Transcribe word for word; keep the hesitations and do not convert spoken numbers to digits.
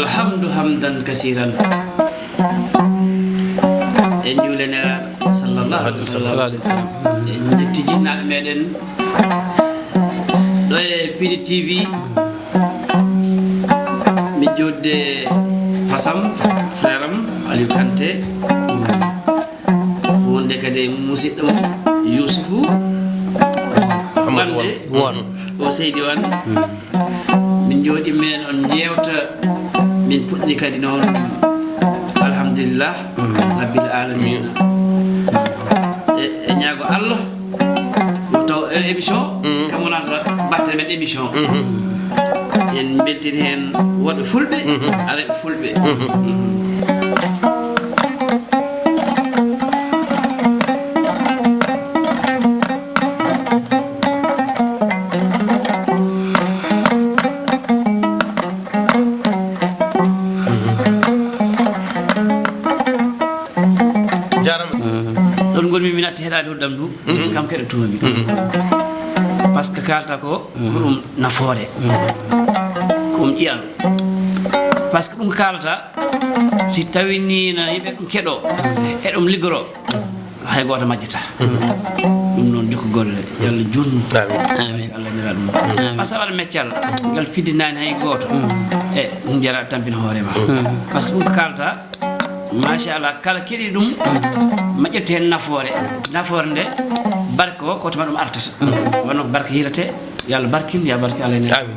Hamdu hamdan kasiran. En juule Nelaaɗo sallallahu alaihi wasallam. En njetti jinnaaɓe meɗen ɗo e Pidi T V. Mi jodde fasam, frère am Aliou Kanté. Wonde kadi e musiɗɗo mum Yusufu Amadou Wande. Wan. O seydi Wan. Min jooɗi men on jewta, min puɗɗi kadi noon. Alhamdulillah. Rabbil alamina. E, e ñaago Allah. Yo taw e émission, kam wonata batte men émission. En mbeltini heen woɗɓe fulɓe, arɓe fulɓe. Jarama. Ɗon ngonmi mi natti heɗaade hoɗɗam du. Kam keɗotoomi. Parce que kaalta ko, ko ɗum nafoore. Ko ɗum ƴiyal. Parce que ɗum kaalta, si tawii ni na yimɓe ɗum keɗo, e ɗum liggoro, hay gooto majjata. Ɗum noon jokku golle, yo Allah juutnu. Amin. Allah nira ɗum. Amin. Parce que waɗa meccal, ngal fiddinaani hay gooto. E ɗum jara tampina hoore ma. Parce que ɗum ko kaalta, machallah, kala keɗi ɗum, ma ƴettu heen nafoore. Nafoore nde, barke ko, ko to ma ɗum artata. Wonno ko barke hiirate, yo Allah barkin, yo barke Allah nira. Amin.